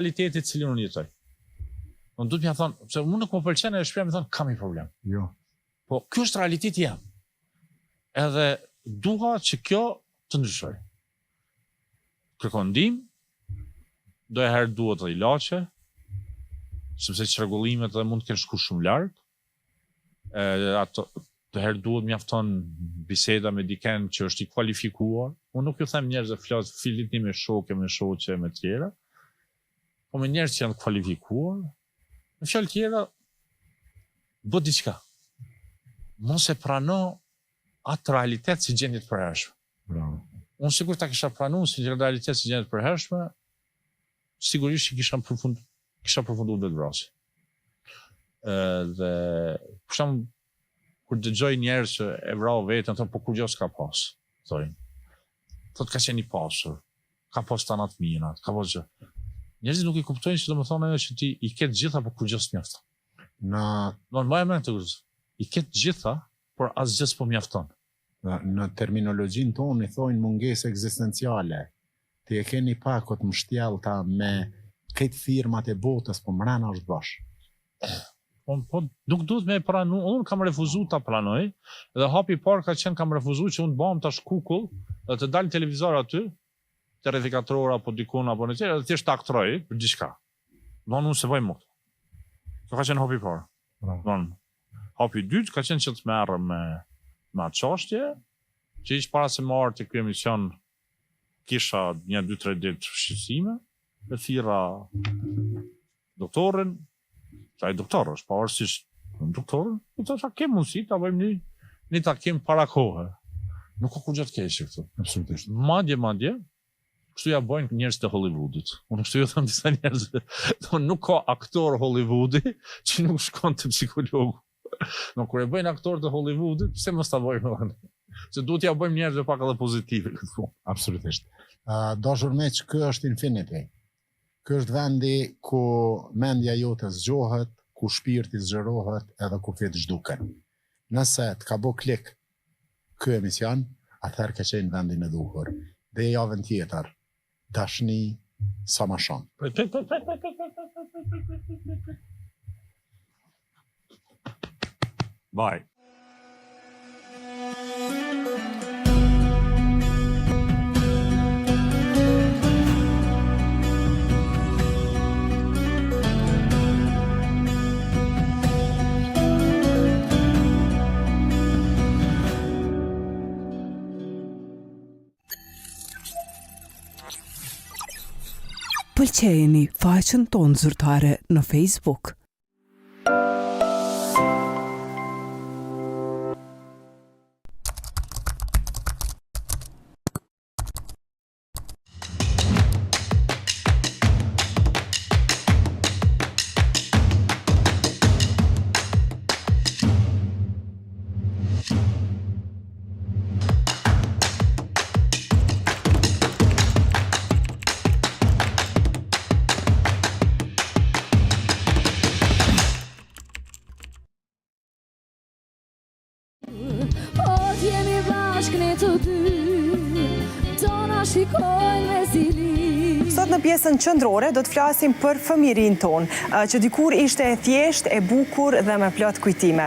realiteti të cilin unë jetoj. Unë duhet m'ja thonë, pse unë nuk më pëlqen e shprehja me thonë kam një problem. Jo. Po ky është realiteti jem. Edhe dua që kjo të ndryshojë. Kërkon ndihmë, ndonjëherë duhet edhe ilaçe, sepse çrregullimet edhe mund të kenë shku shumë larg. E, ato ndonjëherë duhet mjafton biseda me dikën që është i kualifikuar. Unë nuk ju them njerëzve flas flitni me shokë, me shoqe, me tjera, po me njerëz që janë të kualifikuar. Në fjalë tjera, bë diçka. Mos e prano atë realitet si gjendje të përhershme. Bravo. Unë sikur ta kisha pranuar si realitet si gjendje të përhershme, sigurisht që kisha përfund kisha përfunduar vetëvrasje. Dhe për shembull kur dëgjoj njerëz që e vrau veten, thonë po kurgjë s'ka pas, thonë. Thotë ka qenë i pasur, ka pas tana të mirat, ka pas gjë. Njerëzit nuk e kuptojnë se domethënë ajo që ti i ke të gjitha, po kurgjë s'mjafton. Në Do të mbaj mend të kurrë. I ke të gjitha, por asgjë s'po mjafton. Në, në terminologjinë tonë i thonë mungesë ekzistenciale. Ti e ke një pako të mbështjellta me krejt firmat e botës, po mrena është bosh. Po, po nuk duhet me e pranu, unë kam refuzu ta pranoj, dhe hapi i parë ka qenë kam refuzu që unë të bëhem tash kukull dhe të dal në televizor aty, te Rrethi Katror apo dikun apo në tjerë, dhe thjesht të aktroj për diçka. Do unë s'e bëj më. Kjo ka qenë hapi i parë. Do hapi i dytë ka qenë që të merrem me me atë çështje, që hiç para se më ardhë te ky emision kisha një 2 3 ditë shqetësime, e thirra doktorin, që ai doktor është, pavarësisht doktorin, i thashë a ke mundësi ta bëjmë një një takim para kohe. Nuk ka kurrgjë të keqe këtu. Absolutisht. Madje, madje, kështu ja bëjnë njerëzit e Hollywoodit. Unë kështu ju them disa njerëzve, do nuk ka aktor Hollywoodi që nuk shkon te psikologu. No, kur e bëjnë aktorët e Hollywoodit, pse mos ta bëjmë edhe ne? Se duhet t'ja bëjmë njerëzve pak edhe pozitive këtë punë. Absolutisht. Uh, dashur miq, ky është Infinity. Ky është vendi ku mendja jote zgjohet, ku shpirti zgjerohet edhe kufijtë zhduken. Nëse të ka bo klik ky emision, atëherë ke qenë në vendin e duhur. Deri javën tjetër, dashni sa ma shumë. Prit, prit, prit, prit, prit, prit, prit, prit, prit, prit, prit, prit, prit. Bye. Pëlqejeni faqen tonë zyrtare në Facebook. Po t'jemi bashkë ne të dy Do na shikojnë me zili Sot në pjesën qendrore do të flasim për fëmijërinë tonë, që dikur ishte e thjeshtë, e bukur dhe me plot kujtime.